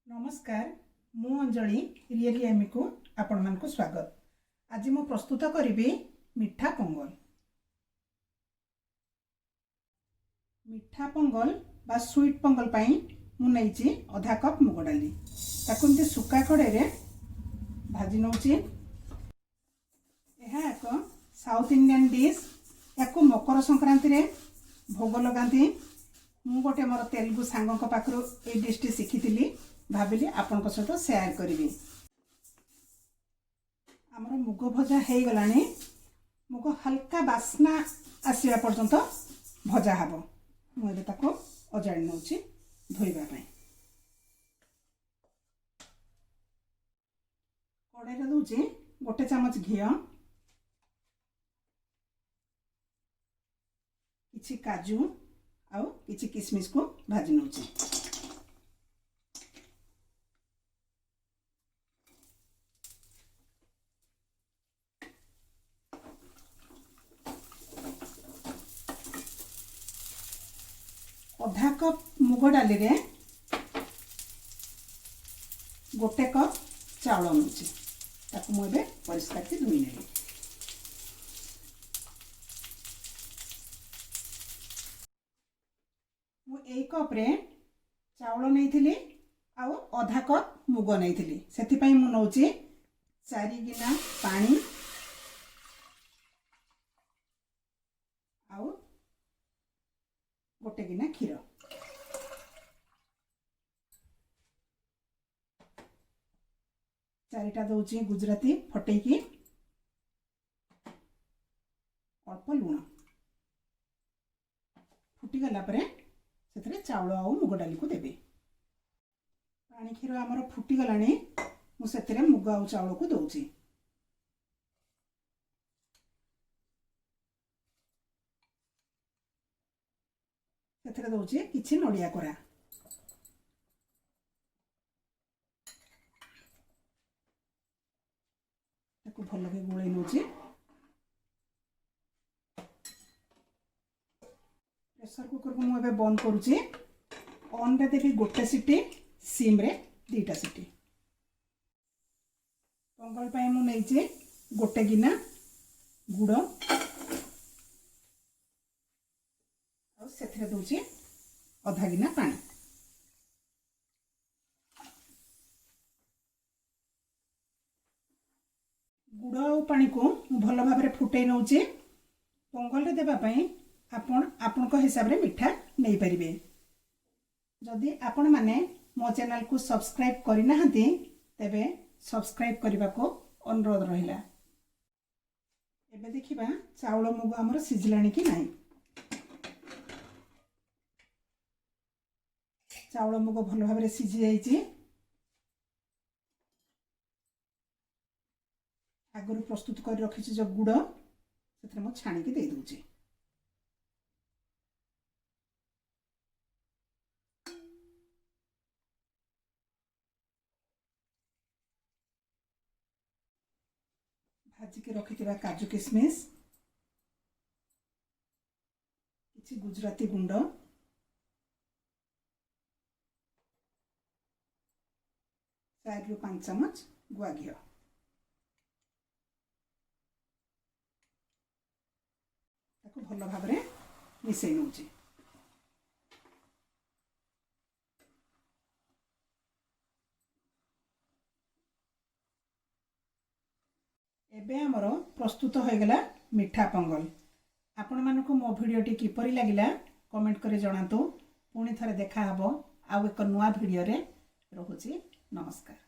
ନମସ୍କାର, ମୁଁ ଅଞ୍ଜଳି, ରିଏଲି ଏମିକୁ ଆପଣମାନଙ୍କୁ ସ୍ୱାଗତ। ଆଜି ମୁଁ ପ୍ରସ୍ତୁତ କରିବି ମିଠା ପୋଙ୍ଗଲ। ମିଠା ପୋଙ୍ଗଲ ବା ସୁଇଟ୍ ପୋଙ୍ଗଲ ପାଇଁ ମୁଁ ନେଇଛି ଅଧା କପ୍ ମୁଗ ଡାଲି। ତାକୁ ଏମିତି ଶୁକା କଡ଼େଇରେ ଭାଜି ନେଉଛି। ଏହା ଏକ ସାଉଥ୍ ଇଣ୍ଡିଆନ୍ ଡିଶ୍। ୟାକୁ ମକର ସଂକ୍ରାନ୍ତିରେ ଭୋଗ ଲଗାନ୍ତି। ମୁଁ ଗୋଟେ ମୋର ତେଲୁଗୁ ସାଙ୍ଗଙ୍କ ପାଖରୁ ଏଇ ଡିଶ୍ଟି ଶିଖିଥିଲି, ଭାବିଲି ଆପଣଙ୍କ ସହିତ ସେୟାର କରିବି। ଆମର ମୁଗ ଭଜା ହେଇଗଲାଣି। ମୁଗ ହାଲକା ବାସ୍ନା ଆସିବା ପର୍ଯ୍ୟନ୍ତ ଭଜା ହେବ। ମୁଁ ଏବେ ତାକୁ ଅଜାଡ଼ି ନେଉଛି ଧୋଇବା ପାଇଁ। କଡ଼େଇରେ ଦେଉଛି 1 ଚାମଚ ଘିଅ, କିଛି କାଜୁ ଆଉ କିଛି କିସମିସକୁ ଭାଜି ନେଉଛି। ଅଧା କପ୍ ମୁଗ ଡାଲିରେ 1 କପ୍ ଚାଉଳ ନେଉଛି। ତାକୁ ମୁଁ ଏବେ ପରିଷ୍କାର କରି ଧୋଇ ନେବି। ମୁଁ ଏଇ କପ୍ରେ ଚାଉଳ ନେଇଥିଲି ଆଉ ଅଧା କପ୍ ମୁଗ ନେଇଥିଲି, ସେଥିପାଇଁ ମୁଁ ନେଉଛି 4 ଗିନା ପାଣି ଆଉ 1 ଗିନା କ୍ଷୀର। 4ଟା ଦେଉଛି ଗୁଜୁରାତି ଫଟେଇକି, ଅଳ୍ପ ଲୁଣ। ଫୁଟିଗଲା ପରେ ସେଥିରେ ଚାଉଳ ଆଉ ମୁଗ ଡାଲିକୁ ଦେବି। ପାଣି କ୍ଷୀର ଆମର ଫୁଟିଗଲାଣି, ମୁଁ ସେଥିରେ ମୁଗ ଆଉ ଚାଉଳକୁ ଦେଉଛି। ସେଥିରେ ଦେଉଛି କିଛି ନଡ଼ିଆ କୋରା। ତାକୁ ଭଲକି ଗୋଳେଇ ନେଉଛି। ପ୍ରେସର କୁକରକୁ ମୁଁ ଏବେ ବନ୍ଦ କରୁଛି। ଅନ୍ରେ ଦେବି 1 ସିଟି, ସିମ୍ରେ 2ଟା ସିଟି। ପୋଙ୍ଗଲ ପାଇଁ ମୁଁ ନେଇଛି 1 ଗିନା ଗୁଡ଼ ଆଉ ସେଥିରେ ଦେଉଛି ଅଧା ଗିନା ପାଣି। ଗୁଡ଼ ଆଉ ପାଣିକୁ ମୁଁ ଭଲ ଭାବରେ ଫୁଟେଇ ନେଉଛି। ପୋଙ୍ଗଲରେ ଦେବା ପାଇଁ ଆପଣ ଆପଣଙ୍କ ହିସାବରେ ମିଠା ନେଇପାରିବେ। ଯଦି ଆପଣମାନେ ମୋ ଚ୍ୟାନେଲକୁ ସବସ୍କ୍ରାଇବ୍ କରିନାହାନ୍ତି, ତେବେ ସବସ୍କ୍ରାଇବ୍ କରିବାକୁ ଅନୁରୋଧ ରହିଲା। ଏବେ ଦେଖିବା ଚାଉଳ ମୁଗ ଆମର ସିଝିଲାଣି କି ନାହିଁ। ଚାଉଳ ମୁଗ ଭଲ ଭାବରେ ସିଝି ଯାଇଛି। ଆଗରୁ ପ୍ରସ୍ତୁତ କରି ରଖିଛି ଯେଉଁ ଗୁଡ଼, ସେଥିରେ ମୁଁ ଛାଣିକି ଦେଇ ଦେଉଛି। ଭାଜିକି ରଖିଥିବା କାଜୁ କିସମିସ, କିଛି ଗୁଜୁରାତି ଗୁଣ୍ଡ, 4ରୁ 5 ଚାମଚ ଗୁଆ ଘିଅ। ତାକୁ ଭଲ ଭାବରେ ମିଶାଇ ନେଉଛି। ଏବେ ଆମର ପ୍ରସ୍ତୁତ ହୋଇଗଲା ମିଠା ପୋଙ୍ଗଲ। ଆପଣମାନଙ୍କୁ ମୋ ଭିଡ଼ିଓଟି କିପରି ଲାଗିଲା କମେଣ୍ଟ କରି ଜଣାନ୍ତୁ। ପୁଣି ଥରେ ଦେଖା ହେବ ଆଉ ଏକ ନୂଆ ଭିଡ଼ିଓରେ। ରହୁଛି, ନମସ୍କାର।